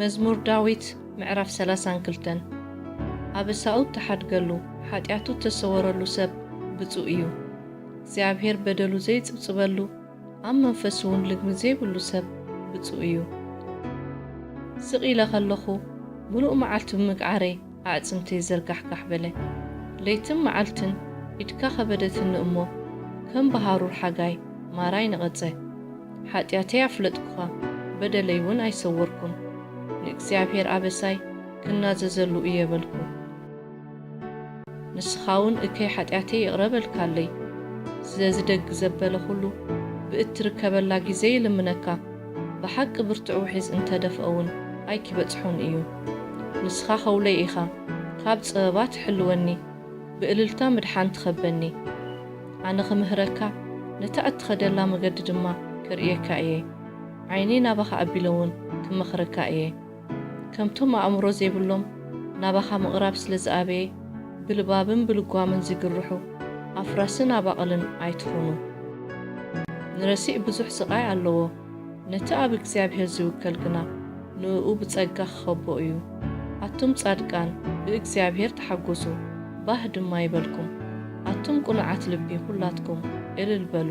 መዝሙር ዳዊት ምዕራፍ ሰላሳን ክልተን። ኣበሳኡ እተሓድገሉ፣ ሓጢኣቱ እተሰወረሉ ሰብ ብፁእ እዩ። እግዚኣብሄር በደሉ ዘይጽብጽበሉ፣ ኣብ መንፈሱ እውን ልግሚ ዘይብሉ ሰብ ብፁእ እዩ። ስቕ ኢለ ኸለኹ፣ ምሉእ መዓልቲ ብምግዓረይ ኣዕጽምተይ ዘርጋሕጋሕ በለ። ለይትን መዓልትን ኢድካ ኸበደትኒ እሞ፣ ከም ብሃሩር ሓጋይ ማራይ ነቐጸ። ሓጢኣተይ ኣፍለጥኩኻ፣ በደለይ እውን ኣይሰወርኩን። ንእግዚኣብሄር ኣበሳይ ክናዘዘሉ እየ በልኩ። ንስኻ እውን እከይ ሓጢኣተይ ይቕረ በልካለይ። ስለዚ ደግ ዘበለ ኹሉ ብእትርከበላ ግዜ ይልምነካ። ብሓቂ ብርቱዕ ውሒዝ እንተ ደፍኦ እውን ኣይኪበጽሖን እዩ። ንስኻ ኸውለይ ኢኻ፣ ካብ ጸበባ ትሕልወኒ፣ ብእልልታ ምድሓን ትኸበኒ። ኣነ ኽምህረካ፣ ነታ እትኸደላ መገዲ ድማ ከርእየካ እየ። ዓይነይ ናባኻ ኣቢለ እውን ክመኽረካ እየ። ከምቶም ኣእምሮ ዘይብሎም ናባኻ ምቕራብ ስለ ዝኣበየ፣ ብልባብን ብልጓምን ዝግርሑ ኣፍራስን ኣባቕልን ኣይትኹኑ። ንረሲእ ብዙሕ ስቓይ ኣለዎ፣ ነቲ ኣብ እግዚኣብሄር ዝውከል ግና ንእኡ ብጸጋ ክኸቦ እዩ። ኣቱም ጻድቃን፣ ብእግዚኣብሄር ተሓጐሱ፣ ባህ ድማ ይበልኩም። ኣቱም ቅኑዓት ልቢ ኹላትኩም፣ እልል በሉ።